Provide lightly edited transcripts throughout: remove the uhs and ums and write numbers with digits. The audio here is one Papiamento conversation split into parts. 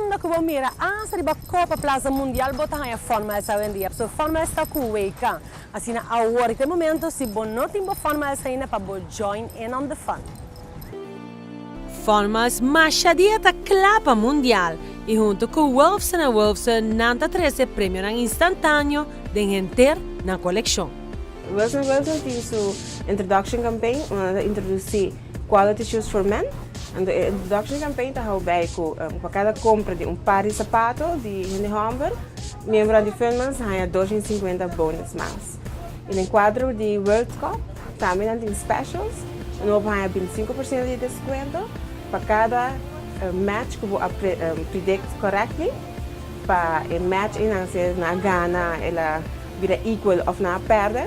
Unda ku bo mira asta riba Copa Plaza Mundial bo ta haña Fun Miles awendia. Pasobra Fun Miles ta ku WK. Asina awor ta e momento si bo no tin bo Fun Miles ainda pa bo join in on the fun. Fun Miles masha dia ta kla pa Mundial i huntu ku Wolfson and Wolfson nan ta trese premionan instantaneo den henter nan kolekshon. Wilson Wilson tin su introduction campaign unda nan ta introduci quality shoes for men. Anto e introduction campaign ta hou bij cu pa cada compra di un par di sapato di hende homber, miembronan di Funmiles ta haña 250 bonus miles. Y den cuadro di World Cup tambe nan tin specials unda bo por haña 25% di descuento pa cada match cu bo a predict correctly. Pa e match einan si nan a gana el a bira equal of nan a perde,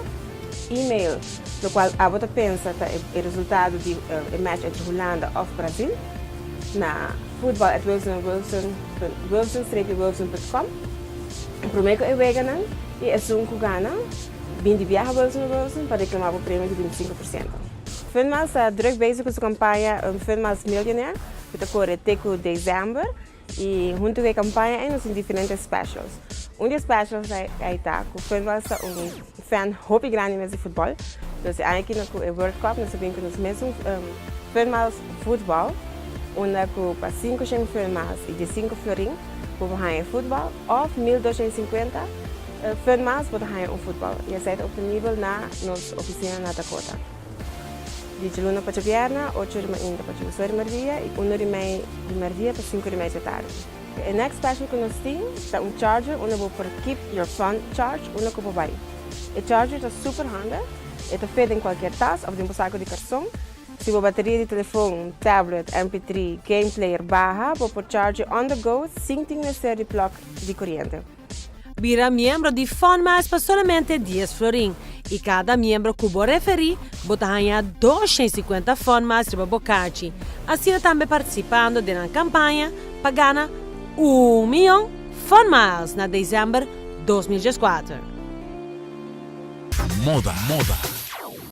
email locual abo ta pensa ta e resultado di e match entre Hulanda of Brazil na voetbal@wilsonwilson wilson-wilson.com. Prome cu e weganan y esun cu gana bin di biaha Wilson Wilson pa reclama bo premio di 25%. Funmiles ta druk bezig cu su campaña Funmiles Millionaire cu ta core te cu december. Y hunto cu e campaña ey nos tin diferente specials. Un di e specials ey ta cu Funmiles ta un fan hopi grandi mes di futbol. Dus e aña aki cu e World Cup nos a bin cu nos mesun Funmiles Voetbal unda cu pa 500 Funmiles y 15 florin bo por haña e futbal of 1250 Funmiles bo ta haña un futbal. Y esey ta obtenibel na nos oficina na Dakota. Di djaluna pa djabièrnè, ocho di mainta pa djusor di merdia i uno di mei di merdia pa sinku di mei dje tardi. E next special ku nos tin ta un charger unda bo por keep your phone charge unda ku bo bai. E charger ta super handig, e ta fit den kualkier tas òf den bo saku di karson. Si bo bateria di telefon, tablet, mp3, game player baha, bo por charge on the go sin tin mester di plug di koriente. Bira miembro di Funmiles pa solamente 10 florin i kada miembro ku bo referí bo ta haña 250 Funmiles riba bo karchi. Asina tambe partisipando den nan kampaña pa gana un mion Funmiles na desèmber 2014. Moda, moda.